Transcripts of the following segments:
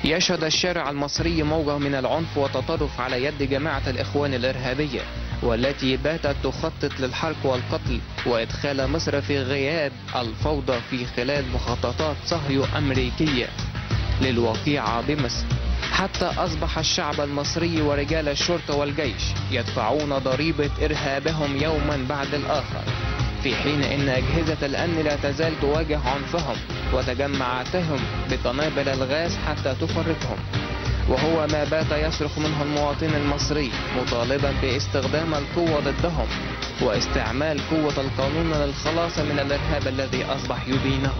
يشهد الشارع المصري موجة من العنف والتطرف على يد جماعة الإخوان الإرهابية، والتي باتت تخطط للحرق والقتل وإدخال مصر في غياب الفوضى في خلال مخططات صهيو أمريكية للوقيعة بمصر، حتى أصبح الشعب المصري ورجال الشرطة والجيش يدفعون ضريبة إرهابهم يوما بعد الآخر، في حين أن أجهزة الأمن لا تزال تواجه عنفهم وتجمعاتهم بقنابل الغاز حتى تفرقهم، وهو ما بات يصرخ منه المواطن المصري مطالبا باستخدام القوة ضدهم واستعمال قوة القانون للخلاص من الإرهاب الذي أصبح يبينه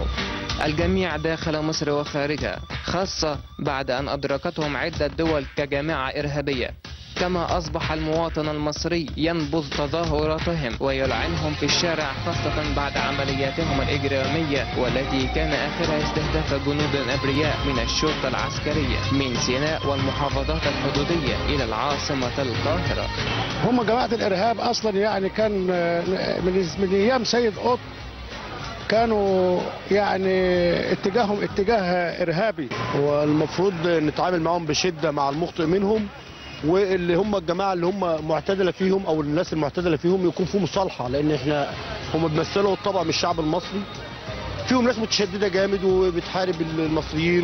الجميع داخل مصر وخارجها، خاصة بعد أن أدركتهم عدة دول كجماعة إرهابية. كما أصبح المواطن المصري ينبذ تظاهراتهم ويلعنهم في الشارع، خاصة بعد عملياتهم الإجرامية والتي كان آخرها استهداف جنود أبرياء من الشرطة العسكرية من سيناء والمحافظات الحدودية إلى العاصمة القاهرة. هم جماعة الإرهاب أصلا يعني كان من أيام سيد قطب كانوا يعني اتجاههم اتجاه إرهابي، والمفروض نتعامل معهم بشدة مع المخطئ منهم، واللي هم الجماعة اللي هم معتدلة فيهم او الناس المعتدلة فيهم يكون في مصالحه، لان احنا هم بيمثلوا الطبقة من الشعب المصري، فيهم ناس متشددة جامد وبتحارب المصريين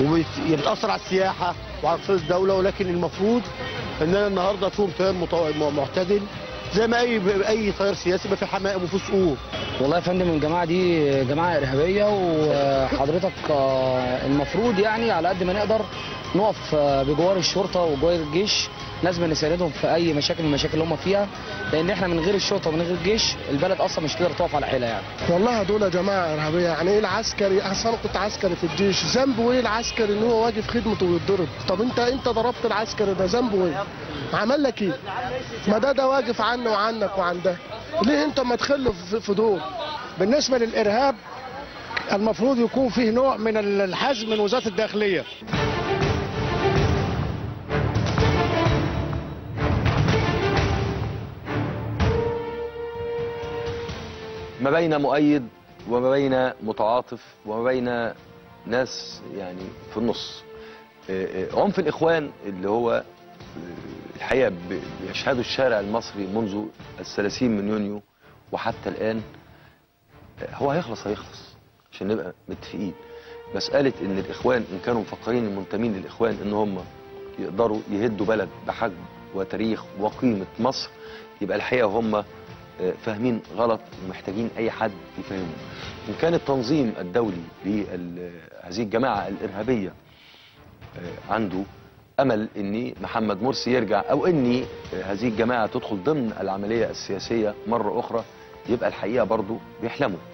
وبتاثر على السياحة وعلى اقتصاد الدولة، ولكن المفروض ان انا النهارده فيهم تيار معتدل زي ما اي تيار سياسي يبقى في حمائم وفي صقور. والله يا فندم الجماعة دي جماعة ارهابية، وحضرتك المفروض يعني على قد ما نقدر نقف بجوار الشرطة وجوار الجيش، لازم نساندهم في اي مشاكل من المشاكل اللي هم فيها، لان احنا من غير الشرطة ومن غير الجيش البلد اصلا مش تقدر تقف على حيلها يعني. والله دول جماعة ارهابية، يعني ايه العسكري؟ اصل انا كنت عسكري في الجيش، ذنبه ايه العسكري ان هو واقف خدمته ويتضرب؟ طب انت ضربت العسكري ده ذنبه ايه؟ عمل لك ايه؟ ما ده واقف عنه وعنك وعن ده، ليه انت ما تخلوا في دول؟ بالنسبة للارهاب المفروض يكون فيه نوع من الحزم من وزارة الداخلية. ما بين مؤيد وما بين متعاطف وما بين ناس يعني في النص. عنف الإخوان اللي هو الحقيقة بيشهده الشارع المصري منذ 30 من يونيو وحتى الآن، هو هيخلص عشان نبقى متفقين. مسألة إن الإخوان إن كانوا مفكرين المنتمين للإخوان إن هم يقدروا يهدوا بلد بحجم وتاريخ وقيمة مصر، يبقى الحقيقة هم فاهمين غلط ومحتاجين أي حد يفهمهم. إن كان التنظيم الدولي لهذه الجماعة الإرهابية عنده أمل إن محمد مرسي يرجع أو إن هذه الجماعة تدخل ضمن العملية السياسية مرة أخرى، يبقى الحقيقة برضو بيحلموا.